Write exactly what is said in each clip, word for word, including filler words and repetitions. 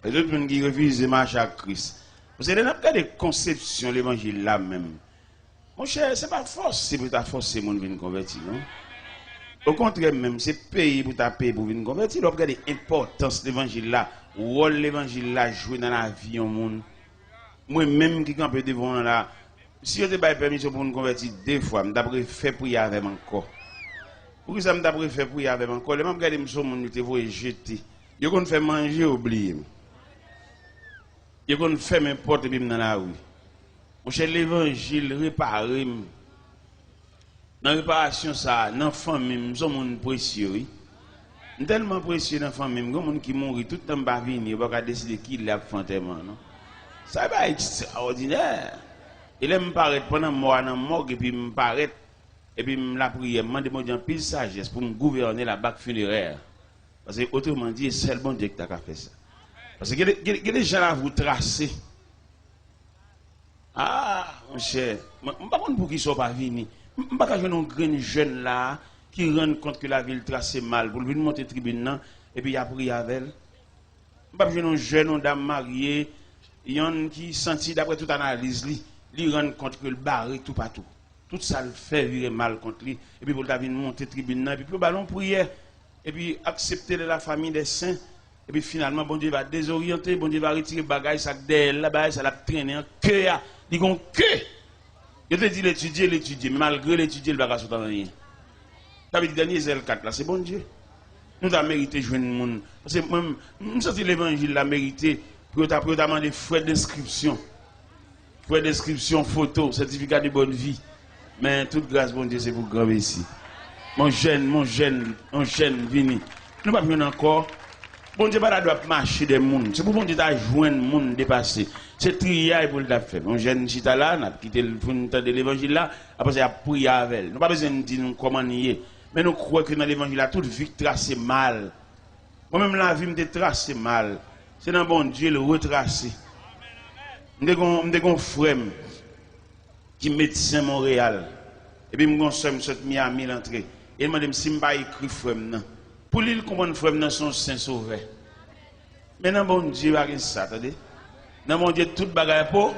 E tout moun ki refize mache ak Kris. Paske lè n ap gade konsepsyon levanjil la menm, monchè, se pa fòse pou ta fòse moun vin konvèti, non. Okontrè, menm se peye pou ta peye pou vin konvèti. Lè w ap gade enpòtans levanjil la, wòl levanjil la jwe nan lavi yon moun, mwen menm ki kanpe devan w la, si yo te bay pèmisyon pou moun konvèti de fwa, m t ap refè priyè avè m ankò. Poukisa m t ap refè priyè avè m ankò? Lè m ap gade, m se yon moun yo te voye jete. Yo konn fè manje, yo bliye m. Yo konn fèmen pòt epi m nan lari. Monchè, levanjil repare m. Nan reparasyon sa a, nan fanmi m, m se yon moun presye, wi. M tèlman presye nan fanmi m, gen moun ki mouri, tout tan m pa vini, yo pa ka deside kilè y ap fè antèman an, non. Sa e bagay ekstraòdinè. E lè m parèt pandan mò a nan mòg, epi m parèt, epi m lapriyè, m mande Bondye anpil sajès pou m gouvène la bak finerè. Paske, otreman di, e sèl Bondye ki ta ka fè sa. Paske gen de, gen de, gen de jan lavi w trase. Ah, monchè, mwen, m pa konn poukisa w pa vini. M, m pa ka jwenn yon grenn jèn la a ki rann kont ke lavi l trase mal pou l vin monte tribin nan, epi y a priye avè l. M p ap jwenn yon jèn, yon dam marye, yonn ki santi, daprè tout analiz li, li rann kont ke l bare toupatou. Tout sa l fè vire mal kont li, epi pou l ta vin monte tribin nan, epi pou yo ba l yon priyè, epi aksepte lè la famille des saints, epi finalman, Bondye va dezoryante, Bondye va retire bagay sa k dèyè l la, bagay sa l ap trennen an, ke a, li gon ke! Yo te di l etidye, l etidye, men malgre l etidye, l pa ka sot anyen. Sa vle di, dènye zèl kat la, se Bondye. Nou ta merite jwenn moun. Paske mwen, m, m santi levanjil la merite pou yo ta, pou yo ta mande frè denskripsyon. Frè denskripsyon, foto, sètifika de bòn vi. Men tout gras Bondye se pou granmesi. Mon jèn, mon jèn, mon jèn, vini. Nou p ap jwenn ankò. Bondye pa ta dwe ap mache dèyè moun. Se pou Bondye ta jwenn moun depase. Se triyay pou l t ap fè. Yon jèn chita la, n ap kite l pou n tande levanjil la, apre sa y ap priye avè l. Nou pa bezwen di nou kòman n ye. Men nou kwè ke nan levanjil la, tout vi k trase mal. Mwen menm lavi m te trase mal. Se nan Bondye l retrase. M te gon, m te gon frè m ki medsen Monreyal. Epi m gon sè m sot Miami l antre. E l mande m si m pa ekri frè m nan. Pou li, l konprann frè m nan se yon sen sovè. Men nan Bondye pa gen sa, tande. Nan Bondye tout bagay po.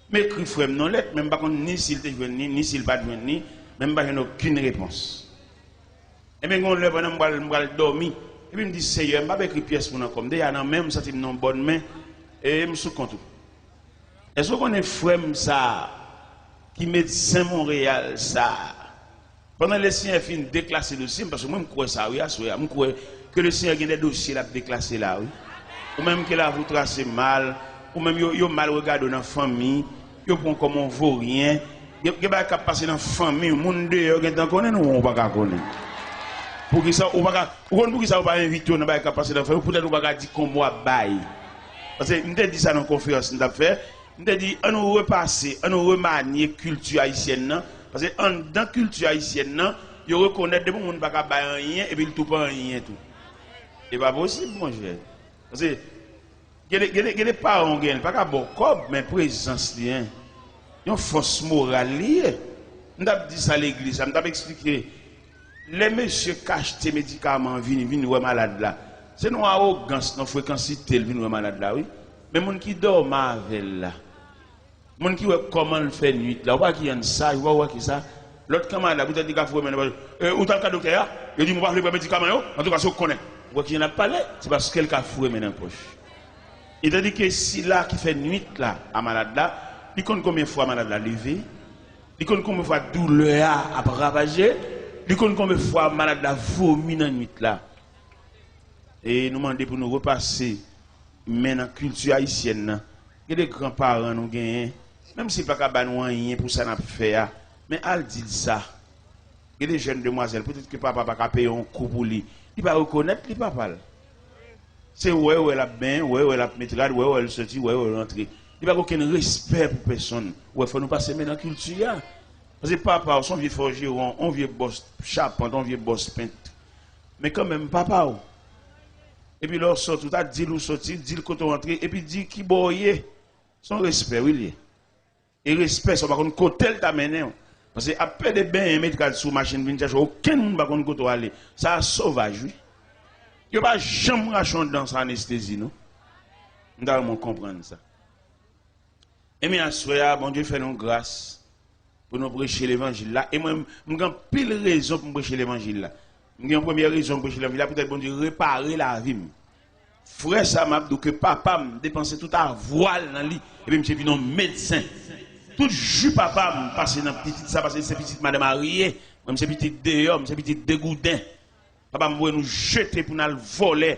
M ekri frè m nan lèt, men m pa konn ni si l te jwenn li, ni si l pa t jwenn li, men m pa jwenn okenn repons. Ebyen, gen yon lè pandan m pral, m pral dòmi, epi m di, Seyè, m p ap ekri pyès moun ankò. M deja nan men w, m santi m nan yon bòn men, e m sou kont ou. Èske w konnen frè m sa a, ki medsen Monreyal sa a, pandan Lesenyè fin deklase dosye m, paske mwen m kwè sa wi, aswè a, m kwè ke Lesenyè gen de dosye l ap deklase la wi. Ou menm ke lavi w trase mal, ou menm yo, yo mal regade w nan fanmi, yo pran w kòm yon voryen. Gen, gen bagay k ap pase nan fanmi w, moun deyò gentan konnen nou, ou pa ka konnen. Poukisa ou pa ka, ou konn poukisa ou pa envite yo nan bagay k ap pase nan fanmi w, poutèt ou pa ka di konbwa bay. Paske m te di sa nan konferans m t ap fè, m te di, ann nou repase, ann nou remanye kilti ayisyèn nan, paske anndan kilti ayisyèn nan, yo rekonèt depi yon moun pa ka bay anyen, epi l tou pa anyen tou. E pa posib, monchè. Paske Gen de, gen de, gen de paran w genyen, li pa ka ba w kòb, men prezans li, en, yon fòs moral li ye. M t ap di sa legliz la, m t ap eksplike. Lè mesye k achte medikaman an vini, vin wè malad la, se nan yon awogans, nan frekansite l vin wè malad la, wi. Men moun ki dòmi avè l la, moun ki wè kòman l fè nwit la, ou pa ki yonn saj, ou pa wè ki sa. Lòt kanmarad la, poutèt li ka foure men nan pòch, e, ou t al ka doktè a? Yo di m ou pa vle pran medikaman yo? Antouka, se ou k konnen. Ou wè kijan l ap pale? Se paske l ka foure men nan pòch. E tandike sila ki fè nwit la a malad la, li konn konbyen fwa malad la leve, li konn konbyen fwa doulè a ap ravaje, li konn konbyen fwa malad la vomi nan nwit la. E nou mande pou nou repase men nan kilti ayisyèn nan. Gen de gran paran nou genyen, menm si l pa ka ba nou anyen pou sa n ap fè a, men al di l sa. Gen de jèn demwazèl, petèt ke papa pa ka peye yon kou pou li, li pa rekonèt li papa l. Se wè, wè l ap benyen, wè, wè l ap met rad, wè, wè l soti, wè, wè l antre. Li pa gen okenn respè pou pèsonn. Ou wè, fò nou pase men nan kilti a. Paske papa w se yon vye fòjeron, yon vye bòs chapant, yon vye bòs pent. Men kanmenm, papa w. Epi lè w soti, ou ta di l ou soti, di l kote w antre, epi di kibò w ye. Se yon respè, wi, l ye. E respè sa, ou pa konn kote l ta mennen w. Paske ap pede benyen, met rad sou machin, vin chèche w, okenn moun pa konn kote w ale. Sa a sovaj, wi. Yo pa janm rache yon dan san anestezi, non. M ta renmen w konprann sa. Ebyen, aswè a, Bondye fè nou gras pou nou preche levanjil la. E mwen, m gen anpil rezon pou m preche levanjil la. M gen yon premyè rezon pou m preche levanjil la, poutèt Bondye repare lavi m. Frè sa, m ap di w ke papa m depanse tout avwa l nan li, epi misye vin yon medsen. Tout ji papa m pase nan pitit sa, paske se pitit madan marye, mwen, m se pitit deyò, m se pitit degouden. Papa m voye nou jete pou n al vòlè,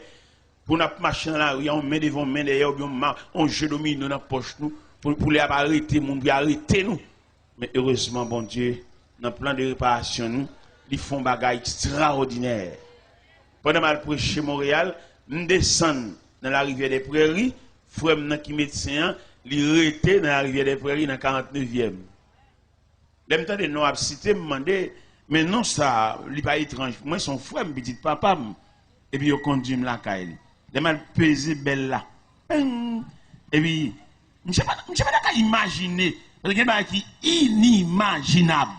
pou n ap mache nan lari a, yon men devan, yon men dèyè, oubyen yon ma-, yon je domino nan pòch nou, pou, pou lè y ap arete moun, pou y arete nou. Men erezman, Bondye, nan plan de reparasyon nou, li fè yon bagay ekstraòdinè. Pandan m al preche Monreyal, m desann nan Larivyè dè Prèri, frè m nan ki medsen an, li rete nan Larivyè dè Prèri nan karant nevyèm. Lè m tande non ap site, m mande, men non sa a, li pa etranj pou mwen, se yon frè m, pitit papa m. Epi yo kondui m lakay li. Lè m al peze bèl la, peng! Epi, misye pa, misye pa ta ka imajine, paske gen bagay ki inimajinab.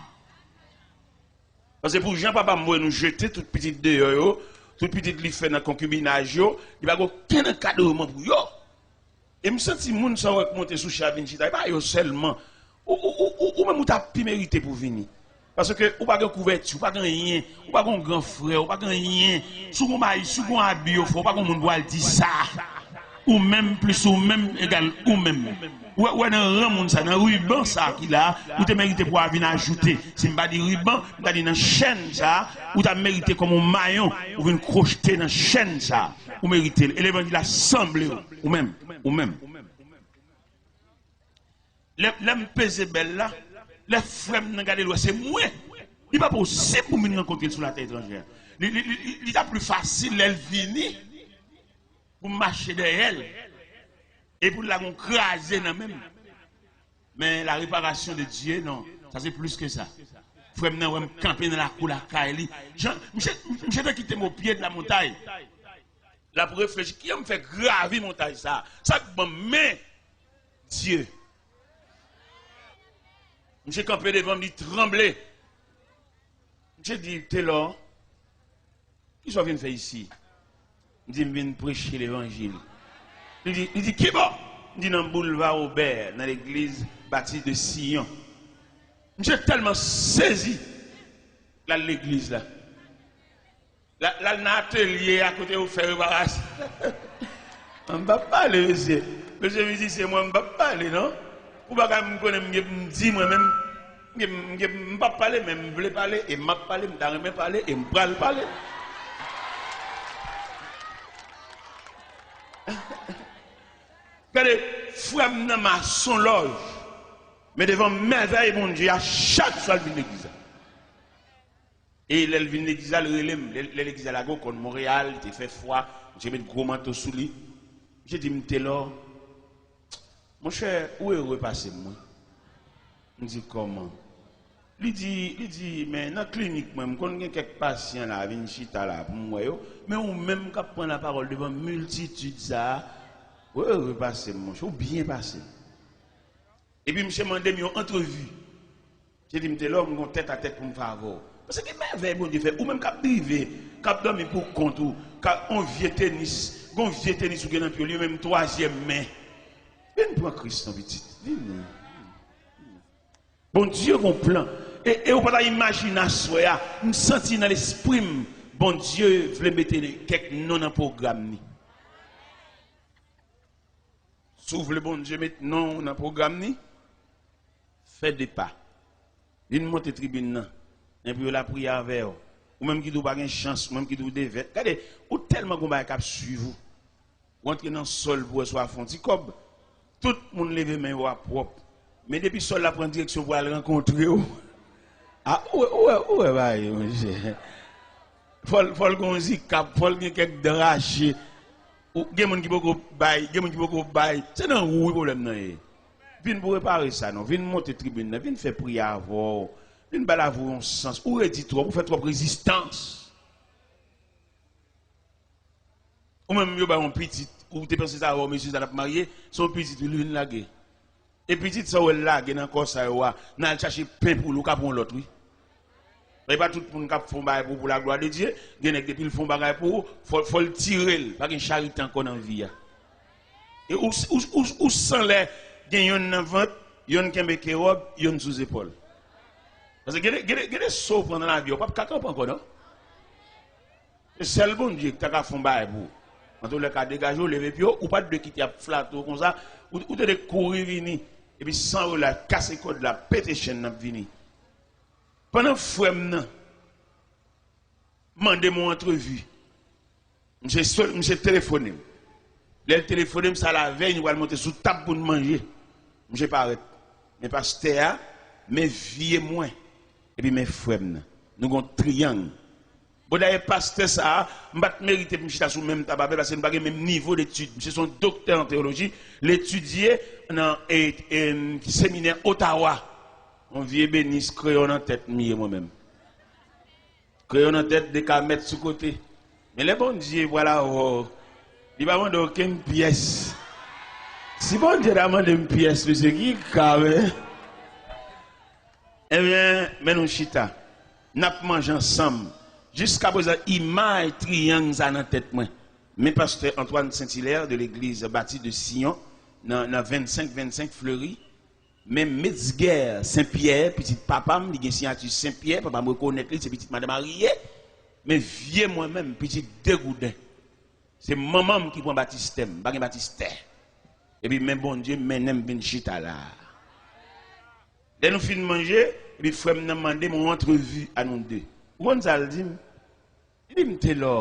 Paske pou jan papa m voye nou jete tout pitit deyò yo, tout pitit li fè nan konkibinaj yo, li pa gen okenn ankadreman pou yo. E m santi moun sa w wè k monte sou chè a vin chita, e pa yo sèlman. Ou, ou, ou, ou, ou menm ou t ap pi merite pou vini. Paske ou pa gen kouvèti, ou pa gen anyen, ou pa gen yon gran frè, ou pa gen anyen. Si w gen yon mayi, si w gen yon abi yo fè, ou pa gen yon moun pou al di sa. Ou menm plis ou menm egal ou menm. Ou wè, ou wè nan ran moun sa, nan riban sa ki la, ou te merite pou w a vin ajoute. Si m pa di riban, m ta di nan chèn sa, ou ta merite kòm yon mayon, ou vin kwochte nan chèn sa. Ou merite l. E levanjil la sanble w, ou menm, ou menm. Lè, lè m peze bèl la, lè frè m nan gade l wè se mwen. Li pa posib pou m vin rankontre l sou latè etranjè. Li, li, li, li, li ta pli fasil lè l vini pou m mache dèyè l. E pou l lage yon kraze nan men m. Men la réparation de Dieu, non, sa se plis ke sa. Frè m nan wè m kanpe nan lakou lakay li. Jan, misye, misye te kite m o pye de la montay. L ap reflechi, kijan m fè gravi montay sa a? Sa k ban m men Dye? Misye kanpe devan m, li tranble. Misye di, Telor, kisa w vin fè isi? M di, m vin preche levanjil. Li di, li di, kibò? M di, nan Boulevard Robert, nan legliz Baptiste de Sion. Misye tèlman sezi, l al legliz la. L al, l al nan atelye a kote yo fè reparasyon. M p ap pale, mesye. Mesye mizisyen, mwen, m p ap pale, non. Pou bagay m konnen m gen pou m di, mwen menm, m gen, m gen, m p ap pale, men m vle pale, e m ap pale, m ta renmen pale, e m pral pale. Gade, frè m nan mason lòj, men devan mèvèy Bondye a, chak swa l vin legliz la. E lè l vin legliz la, l rele m. Lè, lè legliz la lage, w konn Monreyal, li te fè fwa, misye met gwo manto sou li. Misye di m, Telor, monchè, ou ere pase m, wi. M di, kòman? Li di, li di, men nan klinik mwen, m konn gen kèk pasyan la, vin chita la pou m wè yo, men ou menm k ap pran lapawòl devan miltitid sa a, ou ere pase m, monchè, ou byen pase m. Epi misye mande m yon antrevi. Misye di m, Telor, m gon tèt a tèt pou m fè avè w. Paske gen mèvèy Bondye fè. Ou menm k ap drive, k ap dòmi pou kont ou, k ap, on vye tenis, gon vye tenis ou gen nan pye w, li menm twazyèm men. Vin pran Kris non, pitit. Vini. Bondye gon plan. E, e ou pa ta imajine aswè a, m santi nan lespri m, Bondye vle mete kèk non nan pwogram ni. Si w vle Bondye met non w nan pwogram ni, fè de pa. Vin monte tribin nan. Epi yo lapriyè avè w. Ou menm ki di w pa gen chans, ou menm ki di w devèt. Gade, ou tèlman gon bagay k ap swiv ou. Ou antre nan sòl pou wè si w a fè yon ti kòb. Tout moun leve men yo a pwòp. Men depi sòl la pran direksyon pou al rankontre w. A, ou wè, ou wè, ou wè bagay yo, monchè. Fò l, fò l gen yon zikap, fò l gen kèk dan rache. Ou, gen moun ki poko bay, gen moun ki poko bay. Se nan ou wi pwoblèm nan ye. Vin pou repare sa non. Vin monte tribin nan, vin fè priyè avè w. Vin ba lavi w yon sans. Ou redi twòp, ou fè twòp rezistans. Ou menm yo ba yon pitit, ou te panse se avè w mesye sa t ap marye, se yon pitit wi li vin lage. E pitit sa w wè l lage nan kò sa yo a, nan al chache pen pou li, ou ka pran yon lòt wi. E pa tout moun k ap fè yon bagay pou ou, pou la glwa de Dye. Gen nèg depi l fè yon bagay pou ou, fò, fò l tire l. Pa gen charite ankò nan vi a. E ou, ou, ou, ou san lè gen yonn nan vant, yonn kenbe ke wòb, yonn sou zepòl. Paske gen de, gen de, gen de so w pran nan lavi a, ou p ap ka kanpe ankò, non. Se sèl Bondye ki ta ka fè yon bagay pou ou. Antoulèka, degaje w, leve pye w, ou pa t dwe kite y ap flate w konsa, ou, ou te dwe kouri vini, epi san relach, kase kòd la, pete chenn nan, vini. Pandan frè m nan mande m yon antrevi, misye, misye telefone m. Lè l telefone m, sa lavèy, nou pral monte sou tab pou n manje. Misye parèt. Men pastè a, men vye mwen, epi men frè m nan. Nou gon triyang. Bon, dayè, pastè sa a, m pa t merite pou m chita sou menm tab avè l, paske nou pa gen menm nivo detid. Misye se yon doktè an teyoloji, l etidye nan e, e, seminè Ottawa. Yon vye benis kreyon nan tèt m ye mwen menm. Kreyon nan tèt, de ka mèt sou kote. Men lè Bondye pral avè w, li pa mande okenn pyès. Si Bondye ta mande m pyès, mesye, ki ka, men? Ebyen, men nou chita. N ap manje ansanm. Jiskaprezan, imaj triyang sa nan tèt mwen. Men pastè Antoine Saint-Hilaire de l'église bâtie de Sion, nan, nan vennsenk vennsenk Fleury, men Metzger Saint-Pierre, pitit papa m, li gen siyati Saint-Pierre, papa m rekonèt li, se pitit madanm Marie. Men vye mwen menm, pitit Degouden. Se manman m ki pran batistè m, m pa gen batistè. Epi men Bondye mennen m vin chita la a. Lè nou fin manje, epi frè m nan mande m yon antrevi a nou de. Ou konn sa l di m? Li di m, Telò,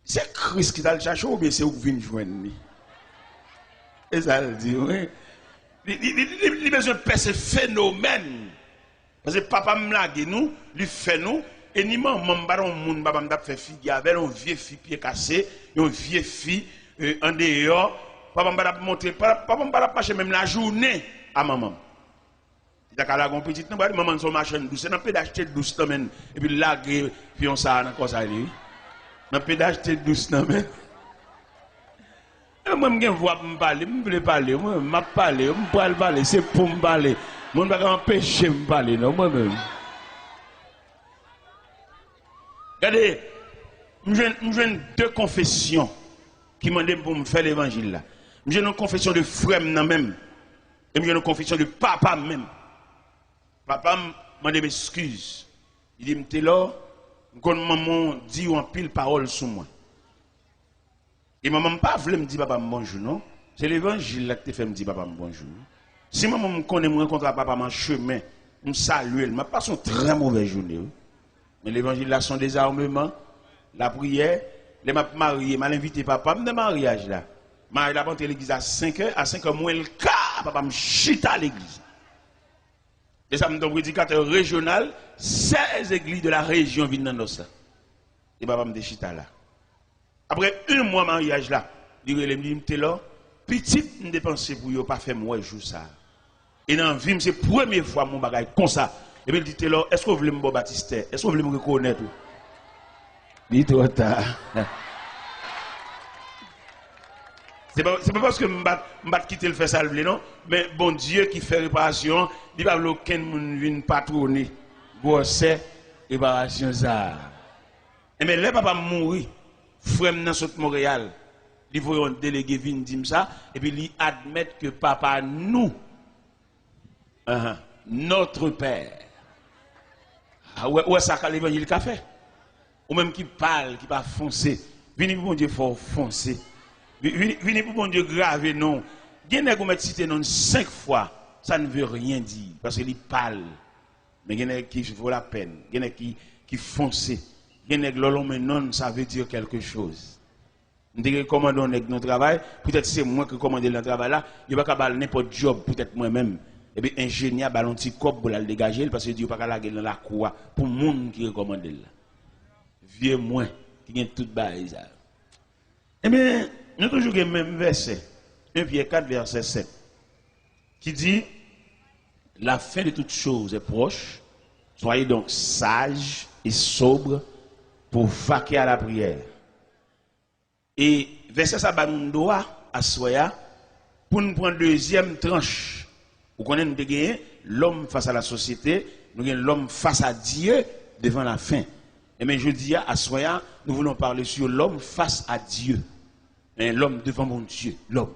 se Kris ki t al chache w oubyen se ou k vin jwenn li? E sa l di, wi. Li, li, li, li, li bezwen pèse fenomèn. Paske papa m lage nou, li fè nou, e ni manman m pa t yon moun papa m t ap fè figi avè l, yon vye fi pye kase, yon vye fi, e, andeyò. Papa m pa t ap montre, pa, papa m pa t ap mache menm lajounen a manman m. Li ta ka lage yon pitit nan bra li, manman l se yon machann dous. Se nan pede achte dous nan men l, epi l lage fiyonsa a nan kò sa li, wi. Nan pede achte dous nan men l. E mwen, m gen vwa pou m pale, m vle pale, mwen, m ap pale, m pral pale, se pou m pale. Moun pa ka anpeche m pale, non, mwen menm. Gade, m jwenn, m jwenn de konfesyon ki mande m pou m fè levanjil la. M jwenn yon konfesyon de frè m nan men m. E m jwenn yon konfesyon de papa m menm. Papa m mande m eskiz. Li di m, Telò, m konn manman w di w anpil pawòl sou mwen. E manman m pa vle m di papa m bonjou, non. Se levanjil la ki te fè m di papa m bonjou. Si manman m konnen m rankontre ak papa m an chemen, m salye l, m ap pase yon trè movè jounen, wi. Men levanjil la se yon dezameman, lapriyè. Lè m ap marye, m al envite papa m nan maryaj la. Maryaj la ap antre legliz a senk è, a senk è mwens l ka, papa m chita legliz. E sa m te yon predikatè rejyonal, sèz églises de la région vin nan nòs la. E papa m te chita la. Apre yon mwa maryaj la, li rele m, li di m, Telò, pitit m te panse pou yo pa fè m wè jou sa a. E nan vi m, se premye fwa m wè yon bagay konsa. Epi l di, Telò, èske w vle m ba w batistè? Èske w vle m rekonèt ou? Li twò ta. Se pa, se pa paske m pa, m pa t kite l fè sa l vle, non. Men Bondye ki fè reparasyon an, li pa vle okenn moun vin patwone gwosè reparasyon sa a. Enben, lè papa m mouri, frè m nan sot Monreyal, li voye yon delege vin di m sa, epi li admèt ke papa nou, ahan, notre père. A, ou wè, ou wè sa ka levanjil ka fè? Ou menm ki pal, ki pa fonse, vini pou Bondye fè w fonse. Vi-, vini, vini pou Bondye grave non w. Gen nèg ou mèt site non l senk fwa, ça ne veut rien dire, paske li pal. Men gen nèg ki vo lapèn, gen nèg ki, ki fonse, gen nèg lè w lonmen non l, ça veut dire quelque chose. M te rekòmande yon nèg nan travay, poutèt se mwen ki rekòmande l nan travay la, yo pa ka ba l nenpòt djòb poutèt mwen menm. Epi enjenyè a ba l yon ti kòb pou l al degaje l, paske yo di yo pa ka lage l nan lakou a pou moun ki rekòmande l la. Vye mwen ki gen tout bagay sa yo. Ebyen, nou toujou gen menm vèsè, en Pyè kat vèsè sèt, ki di, La fin de toutes choses est proche, soyez donc sages et sobres pour vaquer à la prière. E vèsè sa ba nou dwa, aswè a, pou n pran dezyèm tranch. Ou konnen nou te genyen L'homme face à la société, Nou gen l'homme face à Dieu devant la fin. Ebyen, jodi a, aswè a, nous voulons parler sur l'homme face à Dieu. Hein, l'homme devant Bondye, l'homme.